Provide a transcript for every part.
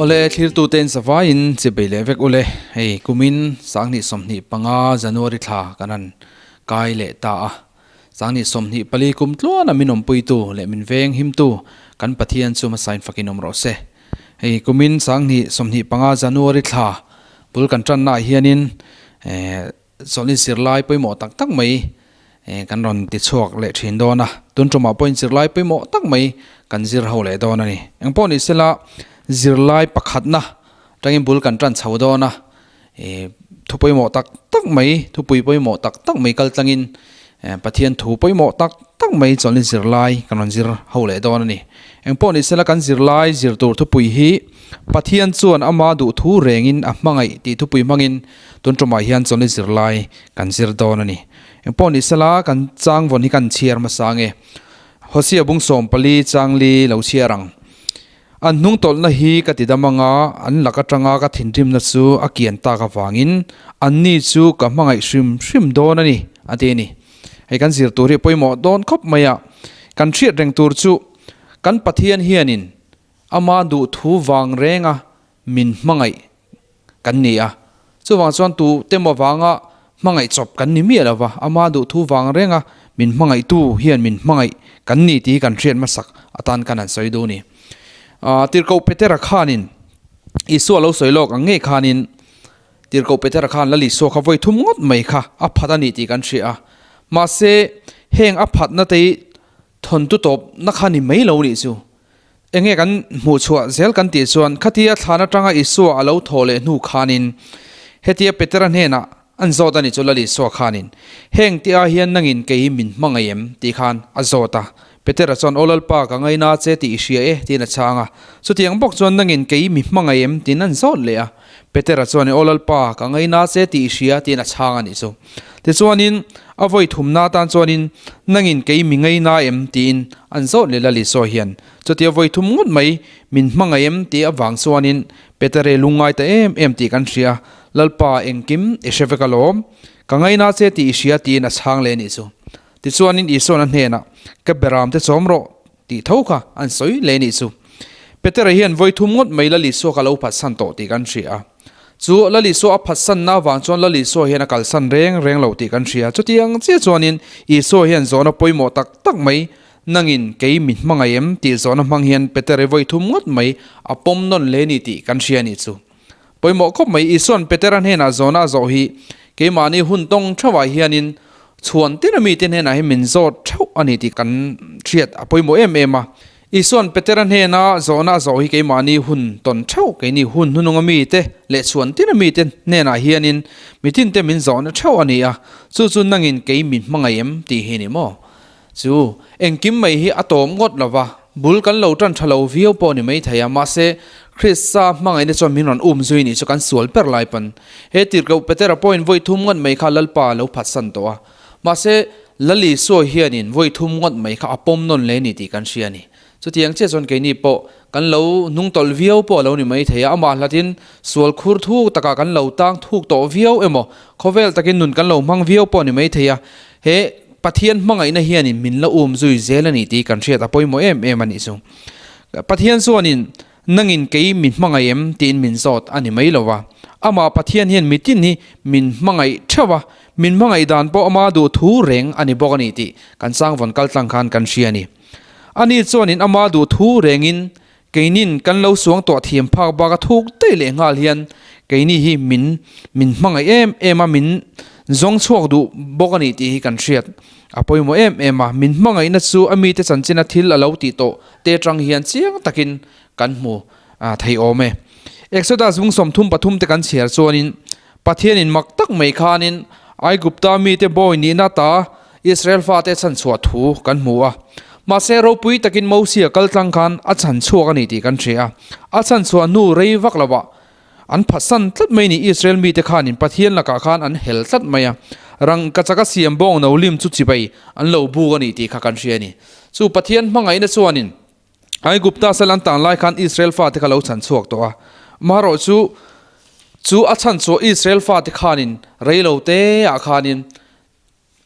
Awle thlirtute in zavaiin chibei leh vek ule. Hei kumin 2025 January thla kan han kai leh ta a. 2024 kum tluana min awmpuitu leh min veng himtu kan Pathian chu hmasain fakin awm rawh se. Hei kumin 2025 January thla bul kan tannaah hianin Chawlhni zirlai pawimawh tak tak mai kan rawn ti chhuak leh thin dawn a, tun tumah pawhin zirlai pawimawh tak mai kan zir ho leh dawn a ni. Eng pawh ni sela zirlai pakhatna tangin bul kan tan chho dawn a, thu pawimawh tak tak mai, thupui pawimawh tak tak mai kal tlangin Pathian thu pawimawh tak tak mai chawlhni zirlai kan rawn zir ho leh dawn a ni. Eng pawh ni sela kan zirlai zir tur thupui hi Pathian chuan ama duhthu rengin a hmangaih tih thupui hmangin Tun tumah hian chawlhni zirlai kan zir dawn a ni. Engpawh ni sela kan changvawn hi kan chhiar hmasa nge? Hosea bung 14 changli lo chhiar ang. An hnung tawlhna hi ka ti dam anga an lak atanga ka thinrimna chu a kian tak avangin anni chu ka hmangaih hrim hrim dawn a ni, a ti a ni. Hei kan zir tur hi a pawimawh dawn khawp mai a, kan hriat reng tur chu kan Pathian hianin ama duhthu vang renga min hmangaih kan ni a, chuvang chuan tu te maw vanga hmangaih chawp kan ni miah lo va, ama duhthu vang renga min hmangaihtu hian min hmangaih kan ni tih hi kan hriat hmasak atan khan an sawi duh a ni. Tirhkoh Petera khanin Isua lo sawi lawk ang ngei khanin Tirhkoh Petera khan Lal Isua kha vawi thum ngawt mai kha a phat a ni tih kan hria a, mahse heng a phatna te hi thawntu tawpna kha ni mai lo nih chu. Enge kan hmuh chhuah zel kan tih chuan khatia thlan atanga Isua a lo thaw leh hnu khanin hetia Petera hnenah an zawt a ni chu Lal Isua khanin heng tih ah hian nangin kei min hmangaih em tih khan a zawt a. Petera chuan Aw Lalpa ka ngaina che tih i hria e tiin a chhang a. Chutiang bawk chuan nangin kei mi hmangaih em tiin an zawt leh a. Petera chuan Aw Lalpa ka ngaina che tih i hria tiin a chhang a nih chu. Tichuanin a vawi thumna atan chuanin nangin kei mi ngaina em tiin an zawt leh Lal Isua hian chutia vawi thum ngawt mai min hmangaih em tih avang chuanin Petere lungngai ta em em tih kan hria, Lalpa engkim i hre vek alawm, ka ngaina che tih i hria tiin a chhang leh a nih chu. Tichuanin Isua'n a hnenah ka beram te chawm rawh tih tho kha an sawi leh a nih chu. Petera hian vawi thum ngawt mai Lal Isua kha lo phatsan tawh tih kan hria a. Chu Lal Isua a phatsanna avang chuan Lal Isua hian a kalsan reng reng lo tih kan hria. Chutiang chiah chuanin Isua hian zawhna pawimawh tak tak mai nangin kei mi hmangaih em tih zawhna hmang hian Peter-i vawi thum ngawt mai a pawm nawn hle ni tih kan hria a nih chu. Pawimawh khawp mai Isua'n Petera hnenah zawhna a zawh hi keimahni hun tawng theuhah hianin chhuan tina mite hnenah hi min zawt theuh a ni tih kan hriat a pawimawh em em a. Isua'n Petera hnena zawhna a zawh hi keimahni hun tawn theuh, keini hun hnununga mite leh chhuan tina mite hnenah hianin mitinte min zawhna theuh a ni a, chu chu nangin kei min hmangaih em tih hi ni maw? Chu, engkim mai hi a tawm ngawt lo va, bul kan lo tan tha lo viau pawh ni maithei a, mahse, Krista hmangaihna chuan min rawn um zui nih chu kan sual ber lai pawn. He tirhkoh Petera pawhin vawi thum ngawt mai kha Lalpa a lo phatsan tawh a, mahse, Lal Isua hianin vawi thum ngawt mai kha a pawm nawn hle ni tih kan hria a ni. Chutiang chiah chuan keini pawh kan lo hnungtawlh viau pawh a lo ni maithei a, amah hlatin sual khur thuk takah kan lo tang thuk tawh viau emaw, khawvel takin nun kan lo hmang viau pawh a ni maithei a, he Pathian hmangaihna hianin min la um zui zel a ni tih kan hriat a pawimawh em em a nih chu. Pathian chuanin nangin kei min hmangaih em tiin min zawt a ni mai lo va, amah Pathian hian mitin hi min hmangaih theuh a, min hmangaih dan pawh ama duh thu reng a ni bawk a ni tih kan changvawn kal tlang khan kan hria a ni. Ani chuanin ama duh thu rengin keinin kan lo suang tawh thiam phak bak a thuk daih leh nghal hian keini hi min min hmangaih em em a, min zawng chhuak duh bawk a ni tih hi kan hriat a pawimawh em em a. Min hmangaihna chu a mite chanchina thil a lo tih tawh te atang hian chiang takin kan hmu thei awm e. Exodus bung 33 te kan chhiar chuanin Pathianin mak tak mai khanin Aigupta mite bawi nihna ta Israel fate chhanchhuah thu kan hmu a. Mahse ropui takin Mosia kal tlang khan a chhanchhuak a ni tih kan hria a. A chhanchhuah hnu rei vak lovah an phatsan tlat mai ni Israel mite khanin Pathian lakah khan an hel tlat mai a. Rangkachak a siam bawng no lim chu chibai an lo buk a ni tih kha kan hria a ni. Chu Pathian hmangaihna chuanin Aigupta sal an tan lai khan Israel fate kha lo chhanchhuak tawh a. Amaherawhchu chu a chhanchhuah Israel fate khanin rei lo te ah khanin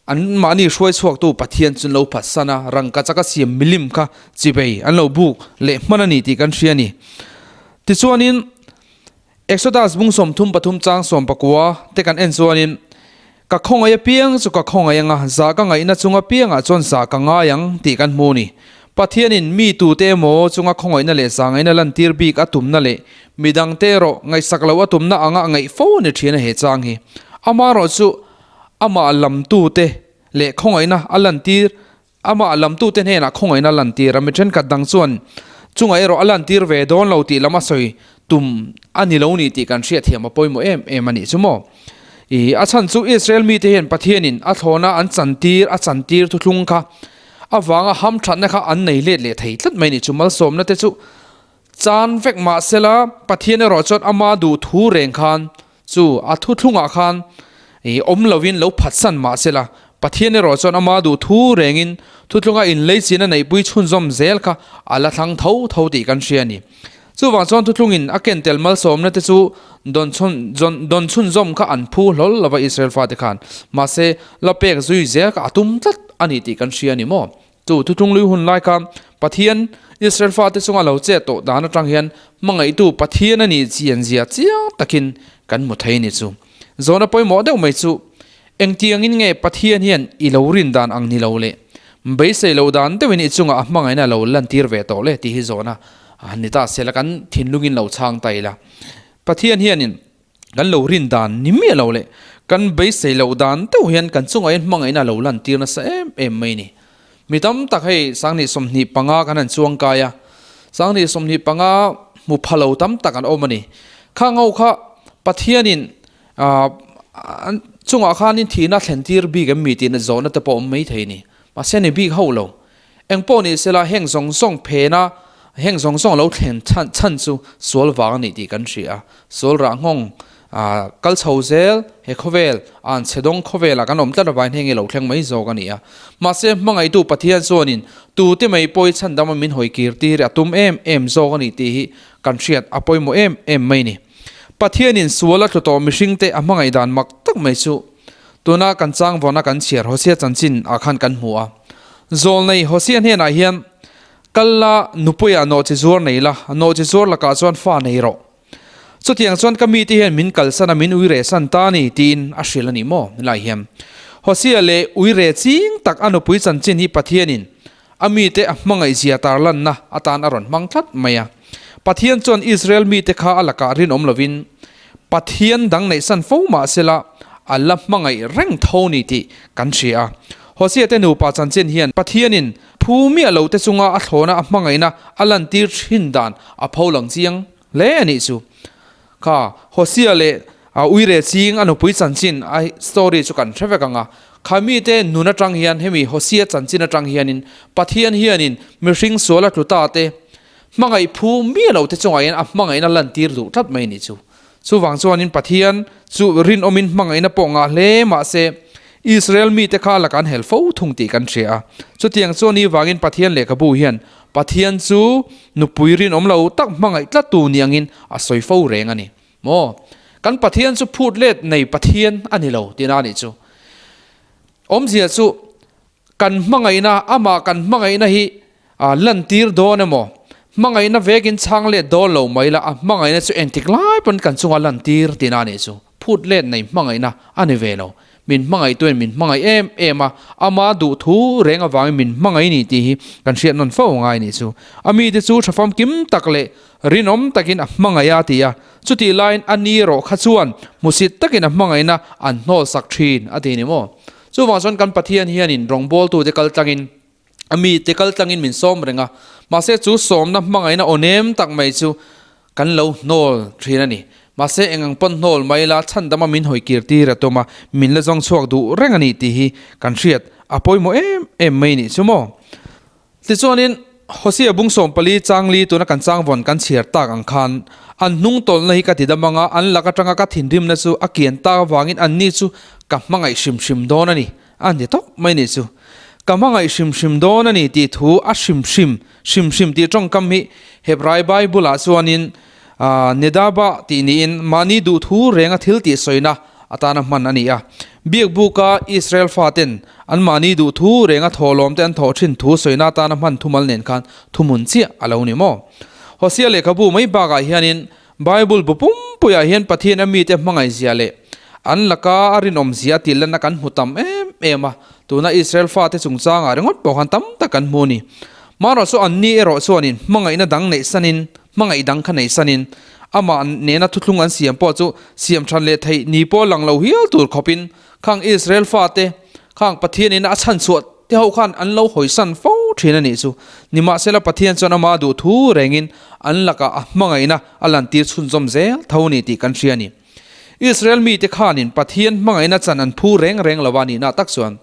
An mahni hruai chhuaktu Pathian chu an lo phatsan a, rangkachak a siam milim kha chibei an lo buk leh hman a ni tih kan hria a ni. Tichuanin Exodus bung 33 chang 19 te kan en chuanin, Ka khawngaih apiang chu ka khawngaih anga, zah ka ngaihna chung apiangah chuan zah ka ngai ang tih kan hmu a ni. Pathianin mi tute emaw chunga khawngaihna leh zah ngaihna lantir bik a tumna leh midangte erawh ngaihsak loh a tumna anga ngaih fo a ni thin a he chang hi. Amaherawhchu amah lamtute leh khawngaihna a lantir Amah lamtute hnenah khawngaihna a lantir a, mi thenkhat dang chuan chungah erawh a lantir ve dawn lo tih lam a sawi tum a ni lo ni tih kan hriatthiam a pawimawh em em a nih chu maw. I a chhan chu Israel mite hian Pathianin a thlawna an chantir a chantir thuthlung kha avanga hamthatna kha an nei let leh thei tlat mai ni chu malsawmna te chu chan vek mahsela Pathian erawh chuan ama duh thu reng khan Chu a thuthlungah khan i awm lovin lo phatsan mah sela, Pathian erawh chuan ama duh thu rengin thuthlunga inleichina neihpui chhunzawm zel kha a la thlang tho tho tih kan hria a ni. Chuvang chuan thuthlungin a ken tel malsawmna te chu dawn chhunzawm kha an phu hlawl lova Israel fate khan, mahse la pek zui zel kha a tum tlat a ni tih kan hria a ni maw? Chu thuthlung lui hun lai kha Pathian Israel fate chunga lo chet tawh dan atang hian hmangaihtu Pathian a nih chian zia chiang takin kan hmu thei ni chu. Zawhna pawimawh deuh mai chu engtiangin nge Pathian hian i lo rin dan ang ni lo leh beisei lo dan deuhin i chungah a hmangaihna lo lantir ve tawh le tih hi zawhna han ni ta sela kan thinlungin lo chhang ta ila. Pathian hianin Kan lo rin dan ni miah lo leh kan beisei loh dan deuh hian kan chungah hian hmangaihna a lo lantir nasa em em mai ni. Mi tam tak hei 2025 kan han chuang kai a, 2025 hmu pha lo tam tak an awm a ni. Khang ho kha Pathianin an chungah khanin thihna thlen tir bik em mi tihna zawhna te pawh awm mai thei ni. Mahse ni bik ho lo. Eng pawh ni sela heng zawng zawng phena heng zawng zawng lo thlen chhan chu sual vang a nih tih kan hria a. Sual rah nghawng kal chho zel he khawvel an chhe dawng khawvelah kan awm tlat avangin heng hi lo thleng mai zawk a ni a. Mahse hmangaihtu Pathian chuanin tute mai pawh hi chhandama min hawi kir tir a tum em em zawk a nih tih hi kan hriat a pawimawh em em mai a ni. Pathianin sual a tlu tawh mihringte a hmangaih dan mak tak mai chu Tuna kan changvawna kan chhiar Hosea chanchin ah khan kan hmu a. Zawlnei Hosea hnenah hian, Kal la, nupuiah nawhchi zuar nei la, nawhchi zuar lakah chuan fa nei rawh. Chutiang chuan ka mite hian min kalsan a, min uire san ta a ni, tiin a hrilh a ni maw? Helai hian Hosea leh uire ching tak a nupui chanchin hi Pathianin a mite a hmangaihzia tarlanna atan a rawn hmang tlat mai a. Pathian chuan Israel mite kha a lakah rinawm lovin Pathian dang neihsan fo mah sela a la hmangaih reng tho ni tih kan hria a. Hosea te nupa chanchin hian Pathianin phu miah lo te chunga a thlawna a hmangaihna a lantir thin dan a pho lang chiang hle a nih chu. Kha Hosea leh a uire ching a nupui chanchin a story chu kan hre vek ang a. Kha mite nun atang hian hemi Hosea chanchin atang hianin Pathian hianin mihring sual a tlu ta te hmangaih phu miah lo te chungah hian a hmangaihna lantir duh tlat mai a nih chu. Chuvang chuanin Pathian chu rinawmin hmangaihna pawh ngah hle mahse Israel mite kha la kan hel fo thung tih kan hria a. Chutiang chuan ni vangin Pathian lehkhabu hian Pathian chu nupui rinawm lo tak hmangaih tlattu ni angin a sawi fo reng a ni. Maw? Kan Pathian chu phut let nei Pathian a ni lo tihna a nih chu. Awmzia chu kan hmangaihna, amah kan hmangaihna hi lantir dawn emaw, hmangaihna vekin chhang let dawn lo mai la, a hmangaihna chu engtik lai pawn kan chunga lantir tihna a nih chu. Phut let nei hmangaihna a ni ve lo. Min hmangaihtuin min hmangaih em em a, ama duh thu reng avangin min hmangaih ni tih hi kan hriat nawn fo ngai nih chu. A mite chu tha famkim tak leh rinawm takin a hmangaih a ti a, chutih laiin a ni erawh kha chuan hmusit takin a hmangaihna an hnawl sak thin a ti ni maw? Chuvang chuan kan Pathian hianin rawngbawltute kal tlangin a mite kal tlangin min sawm reng a, mahse chu sawmna hmangaihna aw nem tak mai chu kan lo hnawl thin a ni. Mahse eng ang pawn hnawl mai la chhandama min hawi kir tir a tum a, min la zawng chhuak duh reng a ni tih hi kan hriat a pawimawh em em mai nih chu maw. Tichuanin Hosea bung 14 chang li tuna kan changvawn kan chhiar tak ang khan an hnung tawlhna hi ka ti dam ang a, an lak atanga ka thinrimna chu a kian tak avangin anni chu ka hmangaih hrim hrim dawn a ni. A ni tawp mai nih chu. Ka hmangaih hrim hrim dawn a ni tih thu a hrim hrim, hrim hrim tih tawngkam hi Hebrai Bible-ah chuanin Nedaba tih niin mahni duh thu renga thil tih sawina atana hman a ni a. Biakbuka Israel faten an mahni duh thu renga thawhlawmte an thawh thin thu sawina atana hman thumal nen khan thuhmun chiah a lo ni maw? Hosea lehkhabu mai bakah hianin Bible bu pumpuiah hian Pathian a mite hmangaihzia leh an laka a rinawmzia a tihlanna kan hmu tam em em a, tuna Israel fate chungchangah ringawt pawh khan tam tak kan hmu a ni. Marawh chu anni erawh chuanin hmangaihna dang neihsanin, hmangaih dang kha neihsanin, amah nena thuthlung an siam pawh chu siam than leh theih ni pawh lang lo hial tur khawpin khang Israel fate khang Pathianin a chhanchhuah Te ho khan an lo hawisan fo thin a nih chu. Nimahsela Pathian chuan ama duh thu rengin an lakah a hmangaihna a lantir chhunzawm zel tho a ni tih kan hria a ni. Israel mite khanin Pathian hmangaihna chan an phu reng reng lo a nihna tak chuan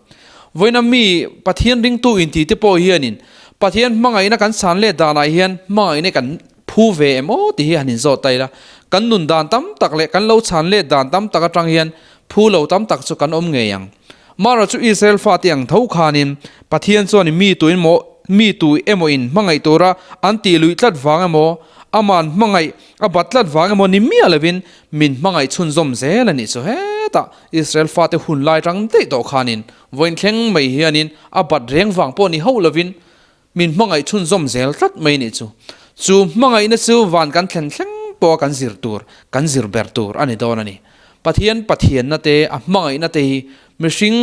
vawiina mi Pathian ringtu inti te pawh hianin Pathian hmangaihna kan san let danah hian hmangaihna kan phu ve em aw tih hi han inzawt ta ila. Kan nun dan tam tak leh kan lo chhan let dan tam tak atang hian phu lo tam tak chu kan awm ngei ang. Mara chu Israel fate ang tho khanin Pathian chuan mi tuin maw mi tu emaw in hmangaih tura an tih luih tlat vang emaw, aman hmangaih a bat tlat vang emaw ni miah lovin min hmangaih chhunzawm zel a nih chu. Hetah Israel fate hun lai tang daih tawh khanin vawiin thleng mai hianin a bat reng vang pawh ni hauh lovin min hmangaih chhunzawm zel tlat mai a nih chu. Chu hmangaihna chu van kan thlen thleng pawha kan zir tur, kan zir ber tur a ni dawn a ni. Pathian Pathianna te, a hmangaihna te hi mihring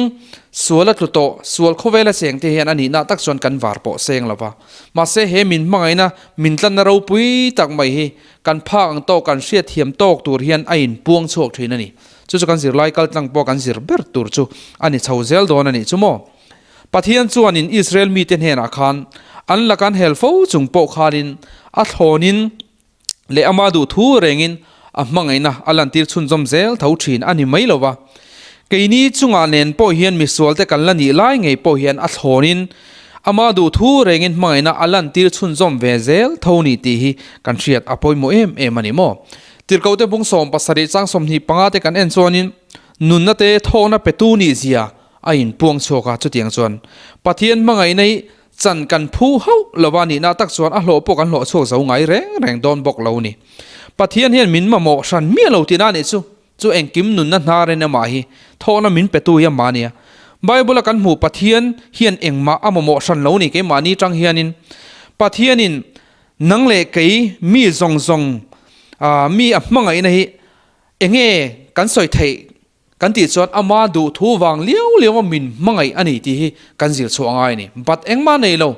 sual a tlu tawh, sual khawvela cheng te hian a nihna tak chuan kan var pawh seng lo va. Mahse he min hmangaihna, min tlanna ropui tak mai hi kan phak ang tawk, kan hriatthiam tawk tur hian a inpuang chhuak thin a ni. Chu chu kan zirlai kaltlang pawh kan zir ber tur chu a ni chho zel dawn a nih chu maw. Pathian chuanin Israel mite hnenah khan an laka an hel fo chung pawh khanin a thlawnin leh ama duh thu rengin a hmangaihna a lantir chhunzawm zel tho thin a ni mai lo va. Keini chungah nen pawh hian misualte kan la nih lai ngei pawh hian a thlawnin ama duh thu rengin hmangaihna a lantir chhunzawm ve zel tho ni tih hi kan hriat a pawimawh em em a ni maw? Tirhkohte bung 77 chang 25 te kan en chuanin nunna te thawkna petu nih zia A inpuang chhuak a, chutiang chuan Pathian hmangaihna hi chan kan phu hauh lova nihna tak chuan a hlawh pawh kan hlawh chhuak zo ngai reng reng dawn bawk lo ni. Pathian hian min mamawh hran miah lo tihna a nih chu, chu engkim nunna hnar in amah hi thawhna min petu hi amah a nia. Bible a kan hmuh Pathian hian engmah a mamawh hran lo ni keimahni tang hianin Pathianin nang leh kei mi zawng zawng mi a hmangaihna hi enge kan sawi theih Kan tih chuan ama duh thu vang liau liau a min hmangaih a ni tih hi kan zir chhuah ngai a ni. But engmah nei lo.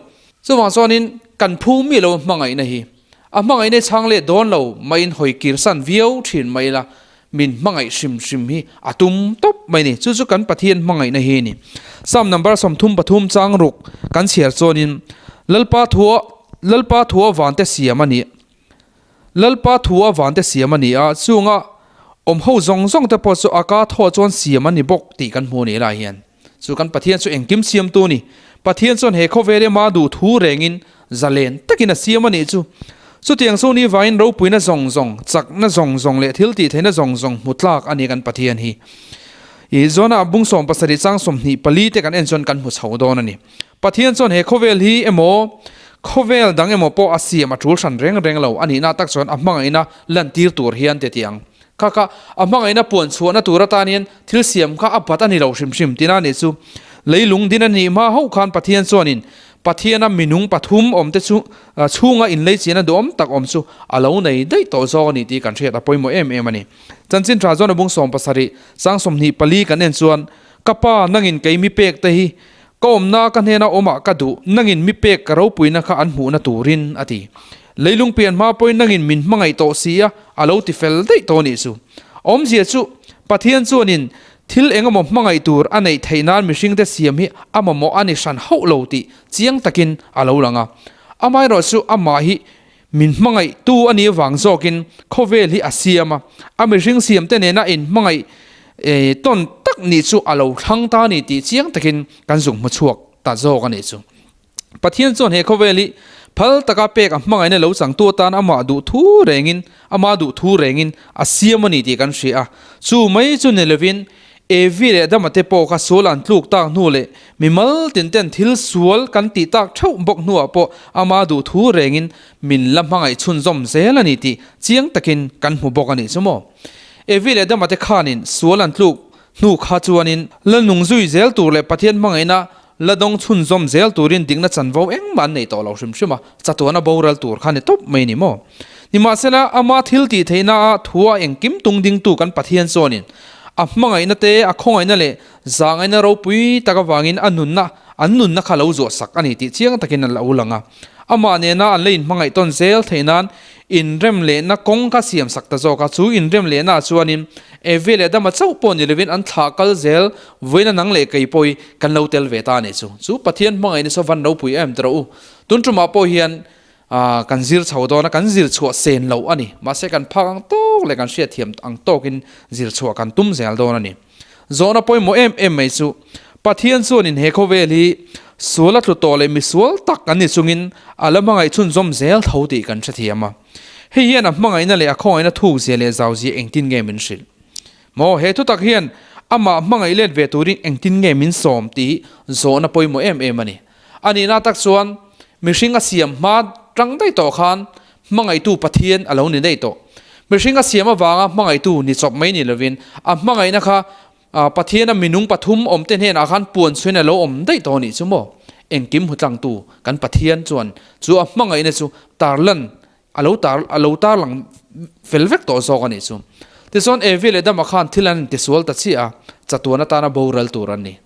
Chuvang chuanin kan phu mi lo hmangaihna hi a hmangaihna hi chhang leh dawn lo maiin hawi kir san viau thin mai ila min hmangaih hrim hrim hi a tum tawp mai a ni. Chu chu kan Pathian hmangaihna hi a ni. Psalm number 33 chang ruk kan chhiar chuanin Lalpa thua Lalpa thua vante siam a nih Lalpa thu a vante siam a ni a, chunga awm ho zawng zawng te pawh chu a ka thaw chuan siam a ni bawk tih kan hmu a ni lai hian. Chu kan Pathian chu engkim siamtu a ni. Pathian chuan he khawvel ema duh thu rengin zalen takin a siam a nih chu. Chutiang chu ni vangin ropuina zawng zawng, chakna zawng zawng leh thil tihtheihna zawng zawng hmu tlak a ni kan Pathian hi. I Jonah bung 17 chang 24 te kan en chuan kan hmu chho dawn a ni. Pathian chuan he khawvel hi emaw, khawvel dang emaw pawh a siam a tul hran reng reng lo a nihna tak chuan a hmangaihna lantir tur hian ti tiang. Kha kha a hmangaihna puan chhuahna tur atan hian thil siam kha a bat a ni lo hrim hrim tina nih chu. Leilung din a nih hma hauh khan Pathian chuanin Pathiana minung pathum awmte chu chhunga inleichian a duhawm tak awm chu a lo nei daih tawh zawk a ni tih kan hriat a pawimawh em em a ni. Chanchin tha chuan a bung 70 sang 24 kan en chuan Ka pa nangin kei mi pek te hi Ka awmna ka hnena awmah ka duh, nangin mi pek ka ropuina kha an hmuhna turin, a ti. Leilung pian hma pawhin nangin min hmangaih tawh si a, a lo ti fel daih tawh nih chu. Awmzia chu, Pathian chuanin thil engemaw hmangaih tur a neih theih nan mihringte siam hi a mamawh a ni hran hauh lo tih chiang takin a lo lang a. Amaherawhchu chu amah hi min hmangaihtu a nih avang zawkin khawvel hi a siam a, a mihring siamte nena inhmangaih tawn tak nih chu a lo thlang ta a ni tih chiang takin kan zuk hmu chhuak ta zawk a nih chu. Pathian chuan he khawvel hi phal taka pek a hmangaihna lo changtu atan amah duh thu rengin ama duh thu rengin a siam a ni tih kan hria a, chu mai chu ni lovin Evi leh Adama te pawh kha sual an tluk tak hnu leh mimal tin ten thil sual kan tih tak theuh bawk hnuah pawh ama duh thu rengin min la hmangaih chhunzawm zel a ni tih chiang takin kan hmu bawk a nih chu maw. Evi leh Adama te khanin sual an tluk hnu kha chuanin la nung zui zel tur leh Pathian hmangaihna la dawng chhunzawm zel turin dikna chanvo engmah an nei tawh lo hrim hrim a, chatuana boral tur kha ni tawp mai ni maw? Nimahsela, ama thil tih theihna a thua engkim tung dingtu kan Pathian chuanin a hmangaihna te, a khawngaihna leh zahngaihna ropui tak avangin a nunna, an nunna kha lo zuahsak a ni tih chiang takin a lo lang a. Amah nena an la inhmangaih tawn zel theih nan inrem lehna kawng kha siam sak ta zawk a, chu inrem lehna ah chuanin Evi leh Adama chauh pawh ni lovin an thlah kal zel vawiin a nang leh kei pawh kan lo tel ve ta a ni chu. Chu Pathian hmangaihna chu a van ropui em tawh u. Tun tumah pawh hian kan zir chho dawn a, kan zir chhuah sen loh a ni. Mahse kan phak ang tawk leh kan hriatthiam ang tawkin zir chhuah kan tum zel dawn a ni. Zawhna pawimawh em em mai chu, Pathian chuanin he khawvel hi sual a tlu tawh leh misual tak an ni chungin a la hmangaih chhunzawm zel tho tih kan hrethiam a. Hei hian a hmangaihna leh a khawngaihna thuk zia leh zau zia engtin nge min hrilh? Maw, he thutak hian amah hmangaih let ve turin engtin nge min sawm tih zawhna pawimawh em em a ni. A nihna tak chuan mihring a siam hma tang daih tawh khan Hmangaihtu Pathian a lo ni daih tawh. Mihring a siam avanga hmangaihtu ni chawp mai ni lovin, a hmangaihna kha Pathiana minung pathum awmte hnenah khan puan chhuin a lo awm daih tawh a nih chu maw? Engkim hmutlangtu kan Pathian chuan chu a hmangaihna chu tarlan a lo tar a lo tarlang fel vek tawh zawk a nih chu. Tichuan Evi leh Adama khan thil an intisual ta chiah a, chatuan atana boral tur an ni.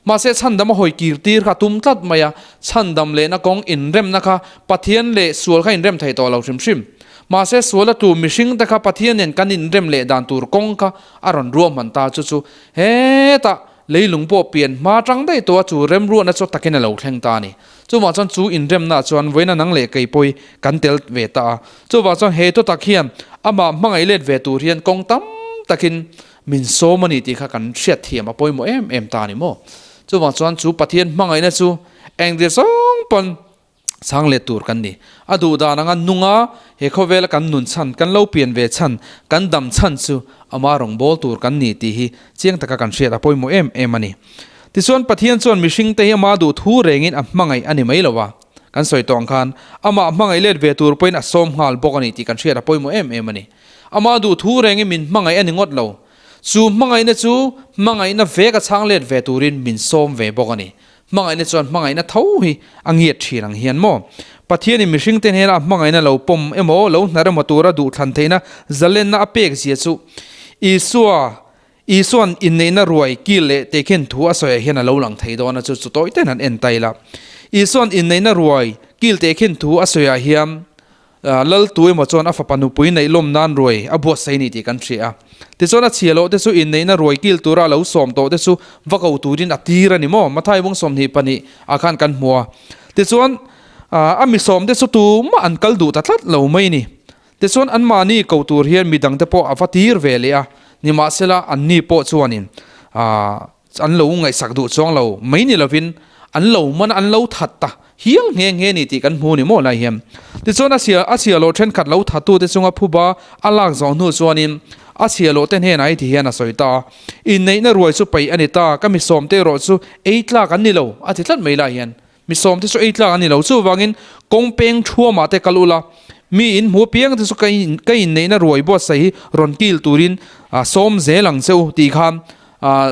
Mahse chhandam a hawi kir tir kha a tum tlat mai a, chhandam lehna kawng inremna kha Pathian leh sual kha inrem thei tawh lo hrim hrim. Mahse sual a tu mihring te kha Pathian nen kan inrem leh dan tur kawng kha a rawn ruahman ta chu chu hetah leilung pawh pian hma tang daih tawh a chu remruahna chu takin a lo thleng ta a ni. Chuvang chuan chu inremna chuan vawiina nang leh kei pawhi kan tel ve ta a. Chuvang chuan he thutak hian amah hmangaih let ve tur hian kawng tam takin Min sawm a ni tih kha kan hriat thiam a pawimawh em em ta a ni maw? Chuvang chuan chu Pathian hmangaihna chu engdir zawng pawn chhang let tur kan ni. A duh dan anga nunga he khawvela kan nun chhan, kan lo pian ve chhan, kan dam chhan chu ama rawngbâwl tur kan ni tih hi chiang taka kan hriat a pawimawh em em a ni. Tichuan Pathian chuan mihringte hi ama duh thu rengin a hmangaih a ni mai lo a, kan sawi tawh ang khan amah hmangaih let ve tur pawhin a sawm nghal bawk a ni tih kan hriat a pawimawh em em a ni. Amah duh thu rengin min hmangaih a ni ngawt lo. Chu hmangaihna chu hmangaihna vek a chhang let ve turin min sawm ve bawk a ni. Hmangaihna chuan hmangaihna tho hi a ngiat thin ang hian maw? Pathianin mihringte hnena a hmangaihna lo pawm emaw, lo hnar emaw tura duhthlan theihna zalenna a pek zia chu Isua Isua'n inneihna ruai kil leh tehkhin thu a sawiah hian a lo lang thei dawn a, chu chu tawi ten han en ta ila. Isua'n inneihna ruai kil tehkhin thu a sawiah hian Lal tu emaw chuan a fapa nupui neih lawm nan ruai a buatsaih ni tih kan hria a. Tichuan a chhia loh te chu inneihna ruai kil tura a lo sawm tawh te chu va ko turin a tir a ni maw? Mathai bung 22 ah khan kan hmu a. Tichuan a mi sawm te chu tumah an kal duh ta tlat lo mai ni. Tichuan anmahni ko tur hian midang te pawh a va tir ve leh a, nimahsela anni pawh chuanin an lo ngaihsak duh chuang lo mai ni lovin an lo man a, an lo that ta hial nghe nghe ni tih kan hmu ni maw lai hian. Tichuan a chhia a chhia loh thenkhat lo thattute chunga phuba a lak zawh hnu chuanin a chhia loh te hnenah hei ti hian a sawi ta a, Inneihna ruai chu peih a ni ta, ka mi sawmte erawh chu ei tlak an ni lo a ti tlat mai lai hian. Mi sawmte chu ei tlak an ni lo, chuvangin kawng peng thuamah te kal ula, mi in hmu apiang te chu ka in ka inneihna ruai buatsaih hi rawn kil turin sawm zel ang che u tih khan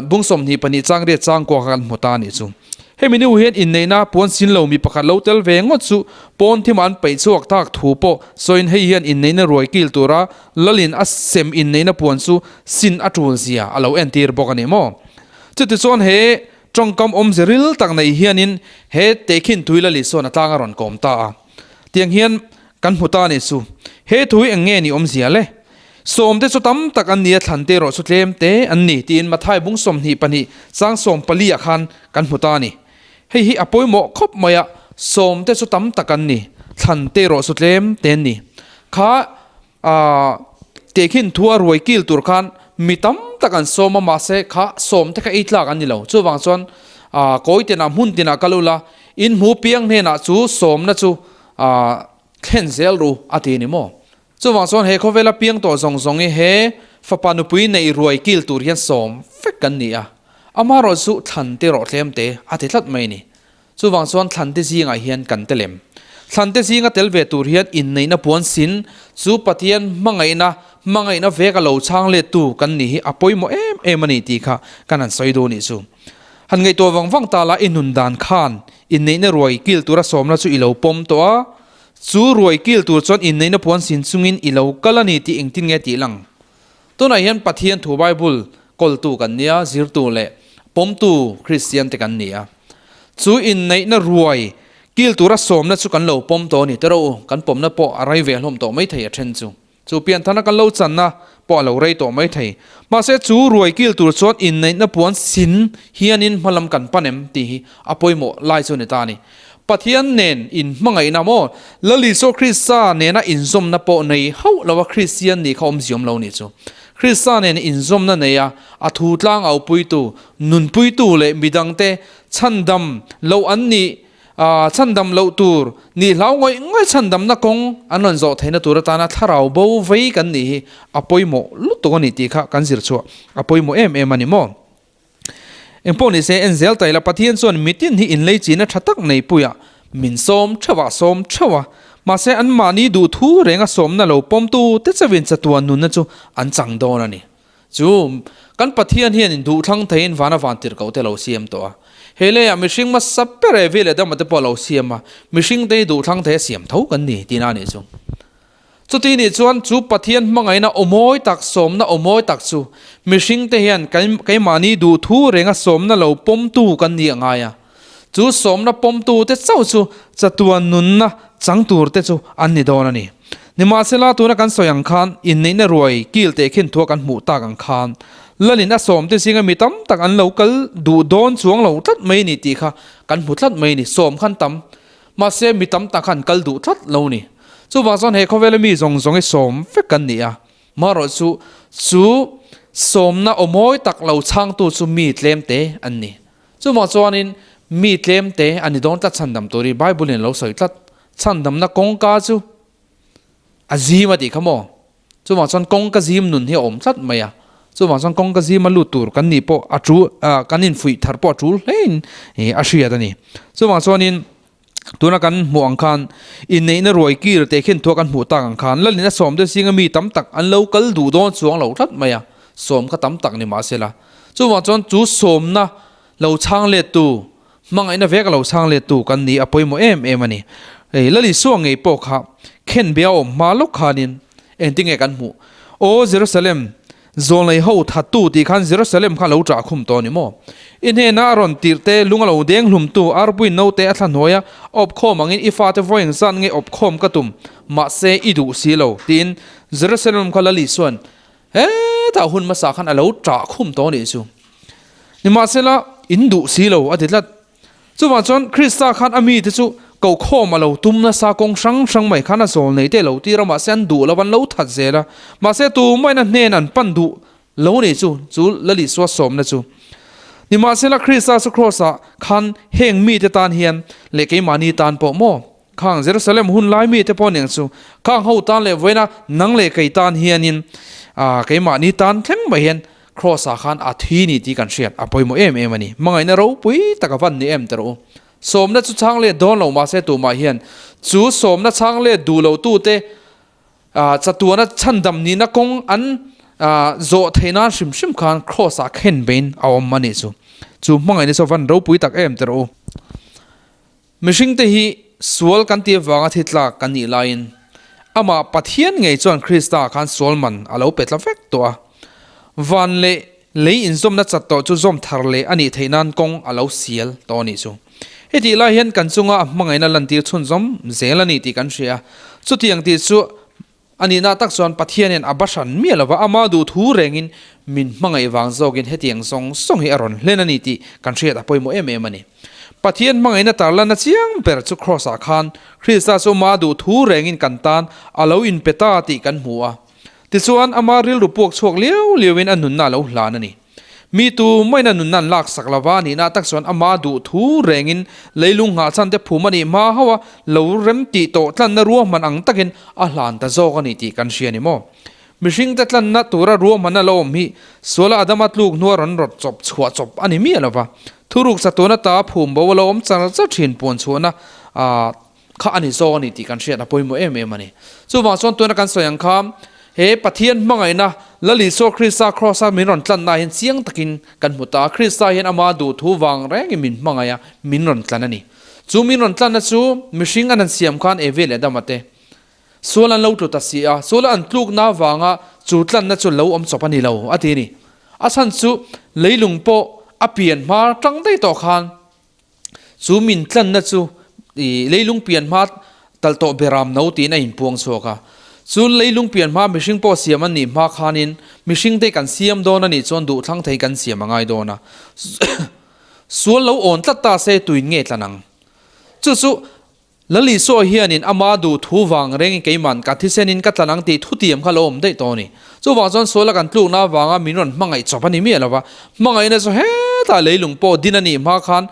Bung 22 chang riat chang kuak a kan hmu ta a nih chu. Hemi nu hian inneihna puan sin lo mi pakhat lo tel ve ngawt chu pawn thimah an peih chhuak tak thu pawh sawiin hei hian inneihna ruai kil tura lalin a sem inneihna puan chu sin a tul zia a lo entir bawk a ni maw. Chutichuan he tawngkam awmze ril tak nei hianin he tehkhin tui lali sawn a tlang a rawn kawm ta a. Tiang hian kan hmu ta a nih chu. He thu hi eng nge ni awmzia le? Sawmte chu tam tak an ni a, thlante erawh chu tlem te an ni, tiin Mathai bung 22 chang 14 ah khan kan hmu ta a ni. Hei hi a pawimawh khawp mai a, sawmte chu tam tak an ni, thlante erawh chu tlem te an ni. Kha tehkhin thu a ruai kil tur khan mi tam tak an sawm a, mahse kha sawmte kha ei tlak an ni lo. Chuvang chuan kawi tinah hmun tinah kal ula, in hmu piang hnenah chu sawmna chu thlen zel ru a ti ni maw? Chuvang chuan he khawvela piang tawh zawng zawng hi he fapa nupui neih ruai kil tur hian sawm vek kan ni a, amaherawh chu thlan te rawh tlem te a ti tlat mai a ni. Chuvang chuan thlan te zingah hian kan telem. Thlan te zinga tel ve tur hian inneihna puan sin chu Pathian hmangaihna, hmangaihna veka lo chhang lettu kan nih hi a pawimawh em em a ni tih kha kan han sawi duh a nih chu. Han ngaihtuah vang vang ta la i nun dan khan inneihna ruai kil tura sawmna chu i lo pawm tawh a, chu ruai kil tur chuan inneihna puan sin chungin i lo kal a ni tih engtin nge tih lang? Tunah hian Pathian thu Bible kawltu kan nia, zirtu leh pawmtu Kristian te kan ni a. Chu inneihna ruai kil tura sawmna chu kan lo pawm tawh a ni tawh u, kan pawmna pawh a rei ve hlawm tawh maithei a then chu. Chu pianthana kan lo channa pawh a lo rei tawh maithei. Mahse chu ruai kil tur chuan inneihna puan sin hianin hmalam kan pan em tih hi a pawimawh lai chu a ni ta a ni. Pathian nen inhmangaihna maw Lal Isua Krista nena inzawmna pawh nei hauh lova Kristian nih kha awmziawm lo nih chu. Krista nen inzawmna neia a thu tlang aupuitu, nunpuitu leh midangte chhandam loh an nih chhandam loh tur nih hlau ngawih ngawih chhandamna kawng an rawn zawh theihna tur atana thlarau bo vei kan nih hi a pawimawh lutuk a ni tih kha kan zir chhuah a pawimawh em em a ni maw. Engpawh ni se en zel ta ila Pathian chuan mitin hi inlei china tha tak nei puiah min sawm theuh a sawm theuh a, mahse anmahni duhthu renga sawmna lo pawmtu te chauhin chatuan nunna chu an chang dawn a ni. Chu kan Pathian hian in duhthlang theiin vana van tirhkoh te lo siam tawh a. Hei leiah mihring hmasa ber e vi leh dama te pawh a lo siam a, mihring te hi duhthlang thei a siam tho kan ni tihna a nih chu. Chuti nih chuan chu Pathian hmangaihna aw mawi tak, sawmna aw mawi tak chu mihringte hian keimahni duhthu renga sawmna lo pawmtu kan ni a ngai a. Chu sawmna pawmtute chauh chu chatuan nunna chang turte chu an ni dawn a ni. Nimahsela tuna kan sawi ang khan inneihna ruai kil teh khin thua kan hmuh tak ang khan Lalin a sawmte zinga mi tam tak an lo kal duh dawn chuang lo tlat mai ni tih kha kan hmu tlat mai ni. Sawm khan tam Mahse, mi tam tak khan kal duh tlat lo ni. Chuvang chuan he khawvela mi zawng zawng hi sawm vek kan ni a. Marawh chu, chu sawmna aw mawi tak lo chhangtu chu mi tlem te an ni. Chuvang chuanin mi tlem te an ni dawn tlat chhandam tur hi Bible in a lo sawi tlat. Chhandamna kawngka chu a zim a tih kha maw? Chuvang chuan kawngka zim nun hi a awm tlat mai a. Chuvang chuan kawngka zima lut tur kan nih pawh a tul, kan infuih thar pawh a tul hlein a hriat a ni. Chuvang chuanin tuna kan hmuh ang khan inneihna ruai kir teh khin thua kan hmuh tak ang khan Lalin a sawmte zinga mi tam tak an lo kal duh dawn chuang lo tlat mai a, sawm kha tam tak ni mahsela. Chuvang chuan chu sawmna lo chhang lettu, hmangaihna vek a lo chhang lettu kan ni a pawimawh em em a ni. Hei Lalisua ngei pawh kha khenbe a awm hma lawk khanin engtinge kan hmuh? Aw Jerusalem, zawlnei ho thattu tih khan Jerusalem kha lo ṭah khum tawh a ni maw? I hnena a rawn tirh te, lung a lo deng hlumtu, arpui naute a thla hnuaia awp khawm angin i fate vawi engzat nge awp khawm ka tum, mahse i duh si lo, tiin Jerusalem kha Lalisua'n Hetah hun hmasa khan a lo ṭah khum tawh a nih chu. Nimahsela, in duh si lo a ti tlat. Chuvang chuan Krista khan a mite chu kokhawm a lo tum nasa kawng hrang hrang mai khan a zawl nei te a lo tir a, mahse an duh lo an lo that zel a. Mahse tumah in a hnen an pan duh lo nih chu, chu Lalisua sawmna chu. Nimahsela Krista chu Kraws-ah khan heng mite tan hian leh keimahni tan pawh maw? Khang Jerusalem hun lai mite pawh aniang chu, khang ho tan leh vawiina nang leh kei tan hianin keimahni tan thleng mai hian Kraws-ah khan a thi ni tih kan hriat a pawimawh em em a ni. Hmangaihna ropui tak a van ni em tawh u. Sawmna chu chhang let dawn lo mahse tumah hian chu sawmna chhang let duh lo tute chatuana chhandam nihna kawng an zawh theih nan hrim hrim khan Kraws-ah khen bein a awm a nih chu. Chu hmangaihna chu a van ropui tak em tawh u. Mihringte hi sual kan tih avanga thi tlak kan nih laiin amah Pathian ngei chuan Krista khan sual man a lo pe tla vek tawh a. Van leh lei inzawmna chat tawh chu zawm thar leh a nih theih nan kawng a lo sial tawh a nih chu. Hetih lai hian kan chunga a hmangaihna lantir chhunzawm zel a ni tih kan hria a. Chutiang tih chu A nihna tak chuan Pathianin a ba hran miah lova ama duh thu rengin min hmangaih vang zawkin hetiang zawng zawng hi a rawn hlen a ni tih kan hriat a pawimawh em em a ni. Pathian hmangaihna tarlanna chiang ber chu Kraws-ah khan Krista chu ama duh thu rengin kan tan a lo inpe ta tih kan hmu a. Tichuan, ama rilru puak chhuak liau liauin a nunna a lo hlan a ni. Mi tu maina nunna an laksak lova a nihna tak chuan ama duh thu rengin leilung nghah chhan te phum a nih hma hauh a, lo rem tih tawh tlanna ruahman ang takin a hlan ta zawk a ni tih kan hria ni maw? Mihringte tlanna tura ruahman a lo awm hi suala Adama tluk hnua rawn rawt chawp chhuah chawp a ni miah lova, thuruk chatuan ata phum bo a lo awm char char thin puan chhuahna kha a ni zawk a ni tih kan hriat a pawimawh em em a ni. Chuvang chuan tuna kan sawi ang kha. He Pathian hmangaihna Lal Isua Krista Kraws-a min rawn tlanna hian chiang takin kan hmu ta a. Krista hian ama duh thu vang rengin min hmangaih a, min rawn tlan a ni. Chu min rawn tlanna chu mihring an han siam khan Evi leh Adama te sual an lo tlu ta si a, sual an tlukna avanga chu tlanna chu lo awm chawp a ni lo, a ti a ni. A chhan chu leilung pawh a pian hma tang daih tawh khan Chu min tlanna chu i leilung pian hma tal tawh beram no tiin a inpuang chhuak a. Chu leilung pian hma mihring pawh siam an nih hma khanin mihring te kan siam dawn a nih chuan duhthlang thei kan siam a ngai dawn a. Sual lo awn tlat ta se tuin nge tlan ang? Chu chu Lal Isua hianin ama duh thu vang rengin keiman ka thisenin ka tlan ang tih thutiam kha lo awm daih tawh a ni. Chuvang chuan suala kan tlukna avanga min rawn hmangaih chawp a ni miah lo va, hmangaihna chu hetah leilung pawh din a nih hma khan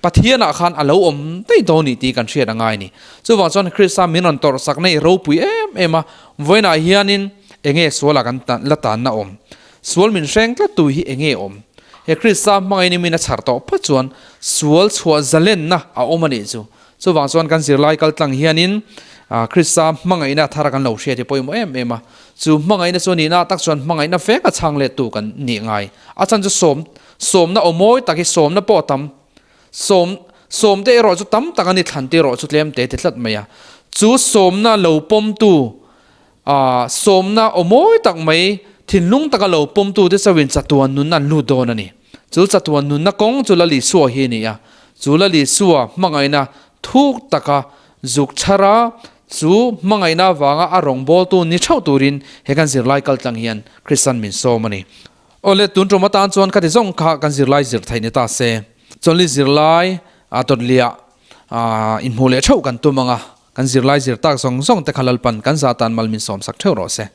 Pathianah khan a lo awm daih tawh a ni tih kan hriat a ngai a ni. Chuvang chuan Krista min rawn tawrh sakna i ropui em em a, vawiinah hianin enge suala kan la tanna awm? Sual min hreng tlattu hi enge awm? He Krista hmangaihna min a chhar tawh phawt chuan sual chhuah zalenna a awm a nih chu. Chuvang chuan kan zirlai kal tlang hianin Krista hmangaihna thar kan lo hriat hi pawimawh em em a. Chu hmangaihna chu nihna tak chuan hmangaihna fek a chhang lettu kan nih ngai. A chan chu sawm, sawmna aw mawi tak hi sawmna pawh a tam. Sawm, sawmte erawh chu tam tak a ni thlan te erawh chu tlem te ti tlat mai a. Chu sawmna lo pawmtu Sawmna aw mawi tak mai, thinlung taka lo pawmtute chauhin chatuan nunna an lut dawn a ni. Chu chatuan nunna kawng chu Lal Isua hi a ni a. Chu Lal Isua hmangaihna thuk taka zuk chhar a, chu hmangaihna avanga a rawngbawltu ni theuh turin he kan zirlai kaltlang hian Kristian min sawm a ni. Awle, tun tum atan chuan khati zawng kha kan zirlai zir theih ni ta se. Chawlhni zirlai tawtliah inhmuh leh theuh kan tum ang a. Kan zirlai zir tak zawng zawng te kha Lalpan kan zah tan mal min sawmsak theuh rawh se.